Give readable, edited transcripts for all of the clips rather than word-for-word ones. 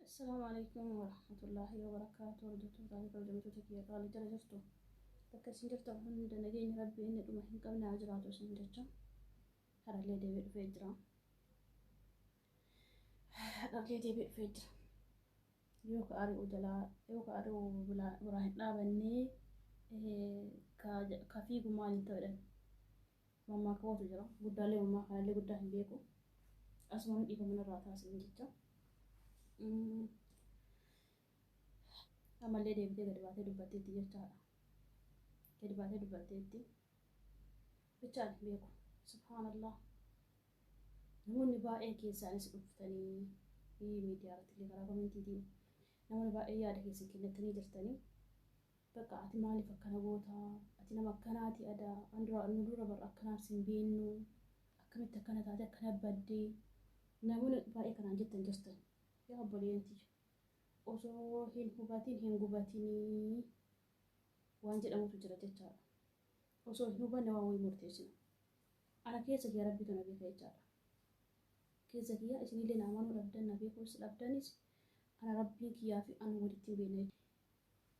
Assalaamu alaikum warahmatullaahi wabarakaatu. Hordoftoota fi kabajamtoota kiyya qaalii jala jirtu. Bakka isin jirtan hunda nageenya Rabbii inni dhuma hin qabne haa jiraatu isin jecha. Harallee deebi'ee dhufee jira. Harallee deebi'ee dhufee jira. Yoo ka ari'u jalaa yoo ka ari'u biraa hin dhaabannee ka fiigu maal hin ta'u jedhan. Mammaakawatu jira. Guddaalee mammaakanallee guddaa hin beeku. Asumaan dhiifama narraa taasisan jecha. Ammallee deebitee gadi baatee dubbatteetti jechaadha. Gadi baatee dubbatteetti. Bichaan hin beeku. Subhaanallah. Namoonni baay'een keessaanis dhuftanii miidiyaa irratti illee karaa komentiitiin namoonni baay'een yaada keessan kennattanii jirtanii. Bakka ati maaliif akkana goota? Ati nama akkanaati adaa. An dura nu dura bar akkanaan sin beennu. Akkamitti akkana taate akkana baddee. Namoonni baay'ee kanaan jettan jirtan. Yaa obboleeyyan tiyya. Osoo hin hubatin hin gubatinii waan jedhamutu jira jechaadha. Osoo hin hubanne waan wayii murteessina. Ana keessa kiyya Rabbitu na beeka jechaadha. Keessa kiyya isinillee na amanuu dhabdan na beekuus dhabdanis ana Rabbiin kiyyaa fi an walitti hin beekna.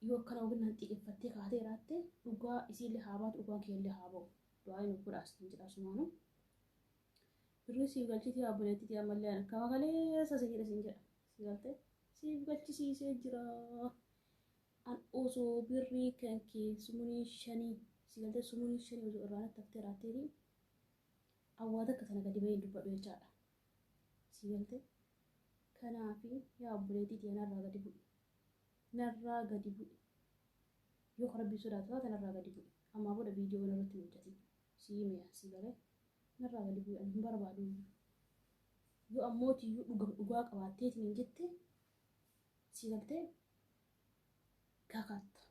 Yoo akkana oginnaan xiqeffattee kaatee jiraatte dhugaa isiillee haa baatu dhugaan kiyyallee haa ba'u. Du'aa nuuf godhaa isin jedha asumaanu. Birrii siif galchitii obboleettitii ammallee akkama kaleessa si jedhe sin jedha. Si galte siif galchisiisee jira. An osoo birrii kan kee sumunii shanii si galte sumunii shanii osoo irraa natti haftee raatteeti awwaa takka tana gadi bahee dubbadhu jechaadha. Si galte kanaafi yaa obboleettitii anarraa gadi bu'i. Narraa gadi bu'i. Yoo ka rabbii sodaatu taate narraa gadi bu'i. Ammaa booda viidiyoo irratti hin hojjetin. Si hime si galee narraa gadi bu'i ani hin barbaadu. Yoo ammootiyyuu dhugaa dhugaa qabaatteetiin hin jette si galtee kakatta.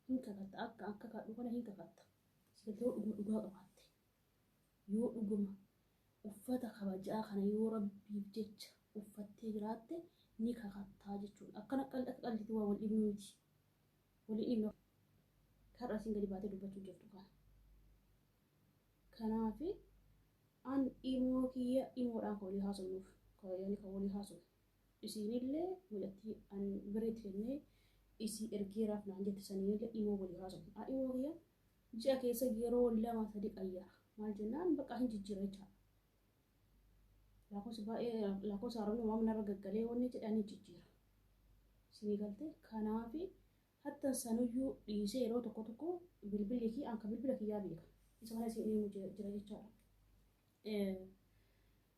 Hin kakatta akka akka kadhu kana hin kakatta. Si galtee yoo dhuguma dhugaa qabaatte. Yoo dhuguma uffata kabajaa kana yoo rabbiif jecha uffattee jiraatte ni kakattaa jechuudha. Akkana akka qalliitti waa wal dhibnu miti. Waliin dhibnu karra asiin gadi baatee dubbachuu jirtu kana. Kanaafi an imoo kiyya imoodhaan kan walii haasofnuuf kan kan walii haasofnu. Isiinillee mucattii an biriitti kennee isii ergeeraaf naan jette saniinillee imoo walii haasofnu. An imoo kiyya ji'a keessa yeroo lama sadi qayyara. Maal jennaan bakka hin jijjiira jechaadha. Lakkoofsa baay'ee lakkoofsa haaromni waan narra gaggalee wanni jedhan ni jijjiira. Isinii galte kanaafi hatta sanuyyuu dhiisee yeroo tokko tokko bilbilli kiyya anka bilbila kiyyaa beeka. Isa kana isin himu jira jechaadha.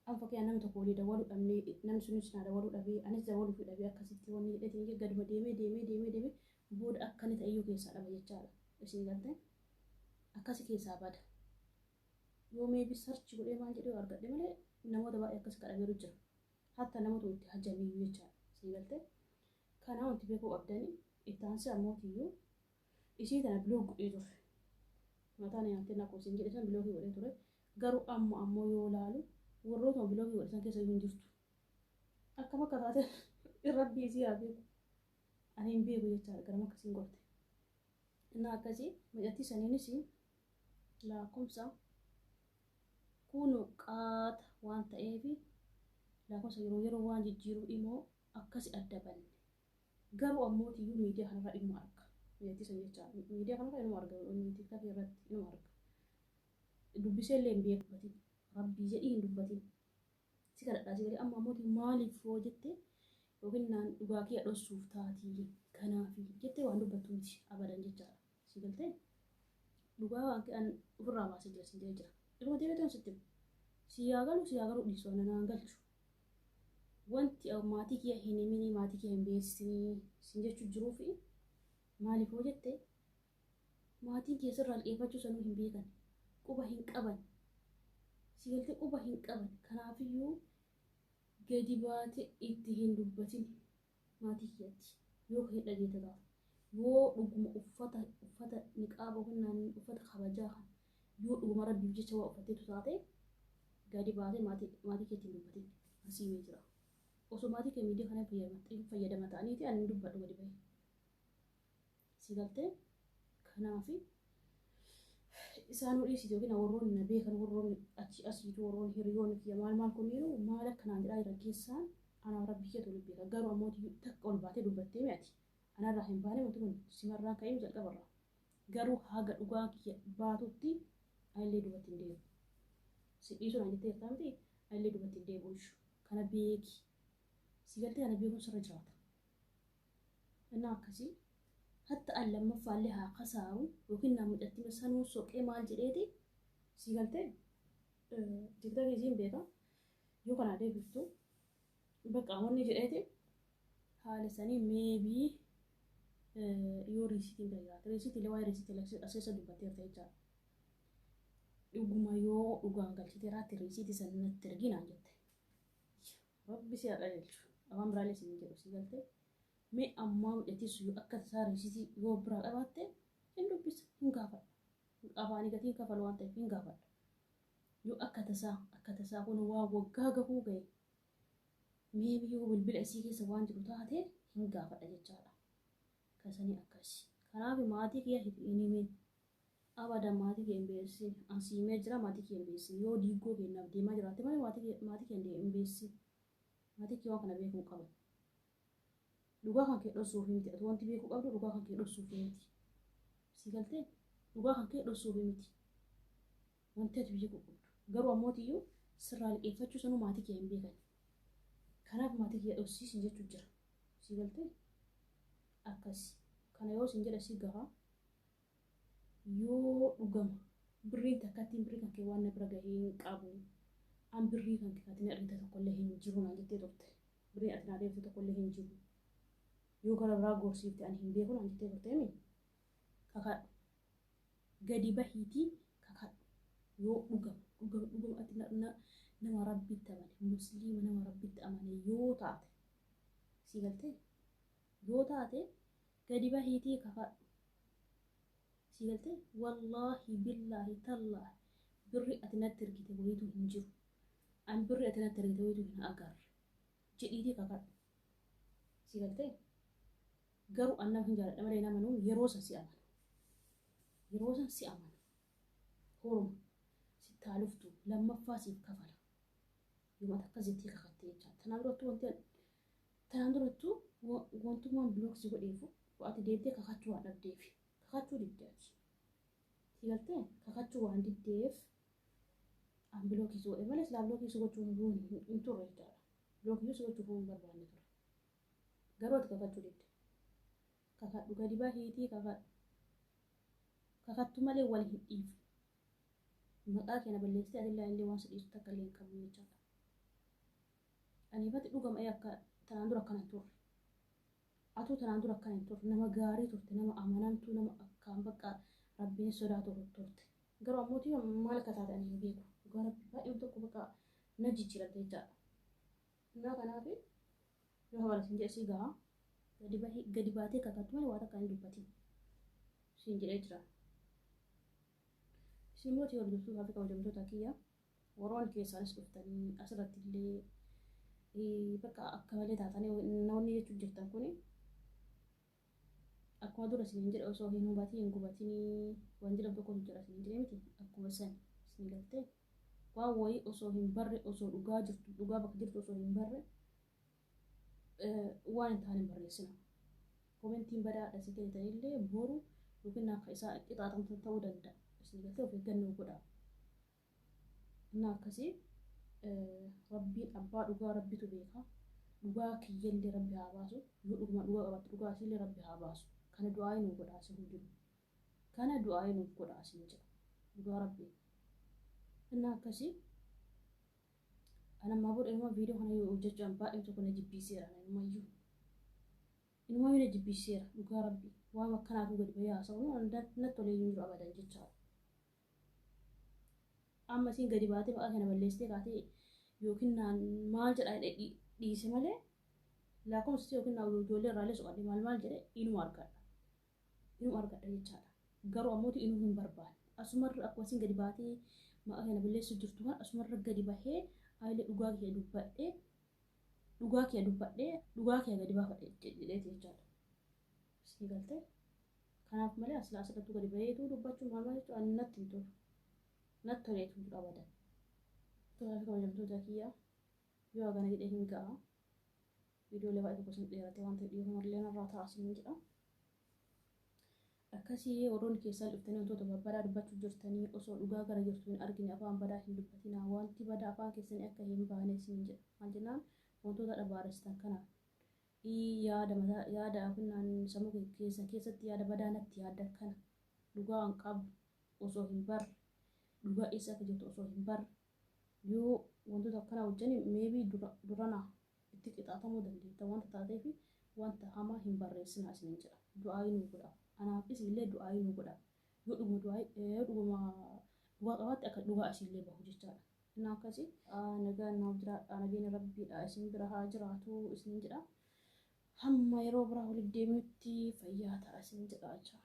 An fakkeenyaaf namni tokko walii dawwaluu dhabnee namni sunis naa dawwaluu dhabee anis dawwaluu fi dhabee akkasitti wanni jedheetiin gaduma deemee deemee deemee deemee booda akka inni ta'eyyuu keessaa dhaba jechaadha. Isin galte akkasi keessaa bada. Yoo meebi sarchi godhee maal jedhee argadhe malee namoota baay'ee akkas kadhabeeru jira. Hatta namoota itti hajamiyyuu jechaadha. Isin galte kanaa wanti beekuu qabdanii itti aansee ammootiyyuu isii tana bilook godhee ture. Mataan nyaattee na kuusin jedhe san bilookii godhee ture. Garuu amma ammoo yoo laalu warrootuma bilookii godhe san keessa iyyuu hin jirtu. Akkam akka taate rabbii isii haa beeku. Ani hin beeku jechaadha garam akkasiin gorte. Innaa akkasii mucattii saniinis lakkoofsa kunu qaata waan ta'eef lakkoofsa yeroo yeroo waan jijjiiruu immoo akkasi adda banne. Garuu ammootiyyuu miidiyaa kanarraa inuma arga. Mucattii san jecha miidiyaa kanarraa inuma arga TikTok irratti inuma arga. Dubbisee illee hin beeku. Rabbii jedhii hin dubbatin. Si kadhadhaa si galee amma ammootii maaliif yoo jette yookiin naan dhugaa kiyya dhossuuf taatii kanaafi jettee waan dubbattu miti abadan jechaadha. Si galtee dhugaa waan an ofirraa baasee jira sin jedhee jira. Dhuguma deebi'ee sitti hima. Si yaa galu si yaa galuu dhiisu ana naan galchu. Wanti maatii kiyya hin himinii maatii kiyya hin beeksisinii sin jechuu jiruu fi maaliif yoo jette maatiin kiyya sirraa liqeeffachuu sanuu hin beekan. Quba hin qaban. Si galtee quba hin qaban. Kanaafiyyuu gadi baate itti hin dubbatin maatii kiyyatti yoo hin dhageette taate. Yoo dhuguma uffata uffata niqaaba yookiin uffata kabajaa kana yoo dhuguma rabbiif jecha waa uffatteetu taate gadi baatee maatii maatii keetti hin dubbatin. Asii himee jira. Osoo maatii kee miidiyaa kana fayyadama ta'aniiti ani hin dubbadhu gadi bahee. Si galtee kanaafi isaanuu dhiisiti yookiin warroonni na beekan warroonni achi asiitu warroonni hiriyoonni kiyya maal maal kunniinu maal akkanaan jedhaa jiran keessaan Anaaf rabbi keetu waliin beeka. Garuu ammoo takka ol baatee dubbattee mi'ati. Anarraa hin baane wanti kun simarraa ka'ee jalqabarraa. Garuu haga dhugaa kiyya baatutti anillee duubatti hin deebi'u. Si dhiisuun ani jettee jirtaa miti anillee duubatti hin deebi'u ishu. Kana beeki. Si galtee kana beekuun sirra jiraata. Innaa akkasii hatta an lammaffaallee haa kasaaru yookiin naa mucattii sanuu soqee maal jedheeti si galtee tiktookii isiin beeka yoo kanaa deebiftu bakka wanni jedheeti haala sanii meebii yoo riisiitiin bira jiraate riisiitii illee waa'ee riisiitii as keessa dubbatteerta jechaadha. Dhuguma yoo dhugaan galchite raatti riisiitii san natti ergi naan jette. Rabbi si haa qajeelchu. Afaan biraallee si hin jedhu si galtee. Mee ammaa mucattii sun yoo akka tasaa riisiitii yoo biraa qabaatte hin dubbisa hin gaafadha. Afaanii gatiin kafalu waan ta'eef hin gaafadha. Yoo akka tasaa kun waa waggaa gahuu gahe meebii yoo bilbila isii keessa waan jiru taate hin gaafadha jechaadha. Kasanii akkasi. Kanaaf maatii kiyya hin himin. Abada maatii kee hin beeksisin. An siimee jira maatii kee hin beeksisin. Yoo diigoo kennaaf deemaa jiraatte malee maatii kee hin beeksisin. Maatii kee waan kana beekuu qaban. Dhugaa kan kee dhoksuuf miti. Ati wanti beekuu qabdu dhugaa kan kee dhoksuuf miti. Si galtee dhugaa kan kee dhoksuuf miti. Wanti ati beekuu qabdu. Garuu ammootiyyuu sirraa liqeeffachuu sanuu maatii kee hin beekan. Kanaaf maatii kee dhoksiisin jechuu jira. Si galtee akkas. Kana yoo sin jedha si gaha. Yoo dhugama birriin takkattiin birrii kan kee waan na bira gahee hin qabu. An birrii kan kee ati na ergite tokkollee hin jiru naan jettee turte. Birriin ati naa deebite tokkollee hin jiru. Yoo gara biraa gorsiifte ani hin beeku naan jettee turte mi? Kakadhu. Gadi bahiitii kakadhu. Yoo dhugama dhugama dhugama ati nama rabbitti amane musliima nama rabbitti amane yoo taate si galtee yoo taate gadi bahiitii kakadhu. Si galtee wallaahi billaahi tallaahi birri ati natti ergite wayituu hin jiru. An birri ati natti ergite wayituu hin agarre. Jedhiitii kakadhu. Si galtee garuu an nama hin jaaladha malee nama nuun yeroo san si amana. Yeroo san si amana. Horuma sitti haa luftu lammaffaa siif kafala. Yooma akkas jettee kakattee jecha. Tanaan durattuu wanti tanaan durattuu wantummaan block si godheefu ati deebitee kakachuu waan dhabdeef. Kakachuu didde ati. Si galtee kakachuu waan diddeef an block si godhe malee silaa block si gochuu hin turre jechaadha. Block si gochuu hin barbaanne ture. Garuu ati kakachuu didde. Kakadhu gadi bahiitii kakadhu. Kakattu malee wal hin dhiifnu. Maqaa keenya balleessitee ati illee waan si dhiisu takka illee hin qabu jechaadha. Ani ifatti dhugama akka tanaan dura akkana hin turre. Atuu tanaan dura akkana hin turre. Nama gaarii turte, nama amanamtuu, nama akkaan bakka rabbiin sodaatu turte. Garuu ammoo maal akka taate ani hin beeku. Dhugaa rabbi baay'ee tokko bakka na jijjiiramte jechaadha. Innaa kanaaf yoo haala sin jedhe si gaha gadi baatee kakattu malee waa takka hin dubbatin. Siin jedhee jira. Isin immoo hordoftoota fi kabajamtoota kiyya warroon keessaanis dhuftanii asirratti illee bakka akka malee taatanii namoonni jechuun jirtan kuni akkuma dura isiniin jedhe osoo hin hubatiin hin gubatinii waan jedhamu tokkotu jira isiniin jedhe miti akkuma san isin galtee waan wayii osoo hin barre osoo dhugaa jirtu dhugaa bakka jirtu osoo hin barre waan hin taane hin barreessina. Commentiin badaadha si kennitanillee boru yookiin akka isaa qixaaxamtu ta'uu danda'a. Isin galtee of eeggannoo godhaa. Innaa akkasii rabbiin abbaa dhugaa rabbitu beeka. Dhugaa kiyyallee rabbi haa baasu. Yoo dhuguma dhugaa qabaatte dhugaa isiillee rabbi haa baasu. Kana du'aa nuuf godhaa isin hundinuu. Kana du'aa nuuf godhaa isin jedha. Dhugaa rabbi. Innaa akkasii anammaa booda ilma viidiyoo kana yoo hojjechuun baay'ee tokko na jibbiiseera inumayyuu. Inumayyuu na jibbiiseera dhugaa rabbi. Waan akkanaatu gadi bahee haasa'u natti tolee hin jiru abadan jechaadha. Amma isiin gadi baatee maqaa kana balleessitee kaatee yookiin naan maal jedha dhiise malee lakkoofsi yookiin naan ijoollee irraallee soqadhe maal maal jedhe inuma argadha. Inuma argadha jechaadha. Garuu ammoo inuu hin barbaanne. Asumarra akkuma isiin gadi baatee maqaa kana balleessuu jirtu kan asumarra gadi bahee ayilee dhugaa kiyya dubbadhee dhugaa kiyya dubbadhee dhugaa kiyya gadi baafadhe jedheeti jechaadha. Isin galtee? Kanaaf malee asirratti gadi baheetu dubbachuun maal maal jechuudha natti hin tolu. Natti toleetu hin jiru abadan. Tolaa fi kabajamtoota kiyya yoo hagana jedhee hin ga'a. Viidiyoolee baay'ee tokko isin dheerate waan ta'eef dhiifamallee narraa ta'a isin jedha. Akkasii warroonni keessaan dhuftanii wantoota babbadaa dubbachuu jirtanii osoo dhugaa gara jirtu hin argine afaan badaa hin dubbatinaa, wanti badaa afaan keessanii akka hin baane isin jedha. Maal jennaan, wantoota dhabaarestan kana yaada mataa yaada afinnaan sammuu keessan keessatti yaada badaa natti yaaddan kana dhugaa hin qabu osoo hin barre, dhugaa eessa akka jirtu osoo hin barre yoo wantoota akkana hojjani, maybe durana itti qixaatamuu dandeetta wanta taateef wanta hamaa hin barreessinaa isiniin jedha. Du'aayii nuu godha. Anaafis illee du'aayii nuu godha. Yoo dhuguma du'aayii, yoo dhuguma dhugaa qabaatte, akka dhugaa isiillee bahu jechaadha. Inni akkasii nagaan naaf jiraadha, nageenya rabbiidha isin bira haa jiraatu isiniin jedha. Hamma yeroo biraa walitti deebinutti fayyaa ta'a isin jedha jecha.